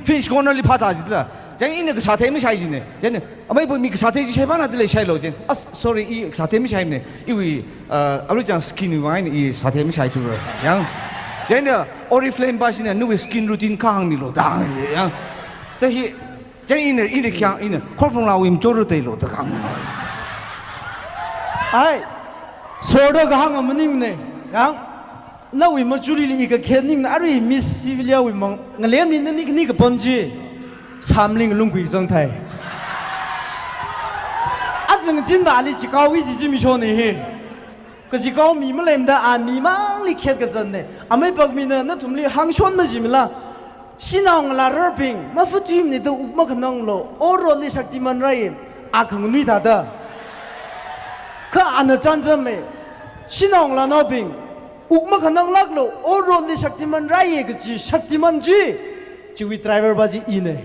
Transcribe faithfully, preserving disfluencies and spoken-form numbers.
Pinch corner li phātā jitla. Chieina ina kasāthei mashai jina. Chieina, amei bo mi kasāthei chi shaiphāna da leishailo chieina. As, sorry, i kasāthei mashaimana. Iwui, uh, aruichang skin wui vang eina i sāthei mashaithura. Yang. Chieina, Oriflame pashina, nawui skin routine kahāng milu da. Yang. Da hi, chieina ina, ina khi hāng, ina, khorphung lawui machor teilo da kahāng. Ai, sorda kahāng maningmana. Yang. Nawui machurili i kakhet ningna arui Miss Civiliawui mang ngalemli nani khani kapam chi. Samling lungkui zangthai. Azang chinba ali chikao izi chi mishona hi. Kachikao mi maleimada a mi mangli khet kazanna. Amei pakmina nathumli hāngshon majimila. Shanao ngalā rarbing, mafatuimana da wuk makhananglu, orotli shaktiman rai, a khanganui thāda. Kha ana chānjama, shanao ngalānaobing, wuk makhananglāklu, orotli shaktiman rai kachi, shaktiman chi, chiwui driver pa chi ina.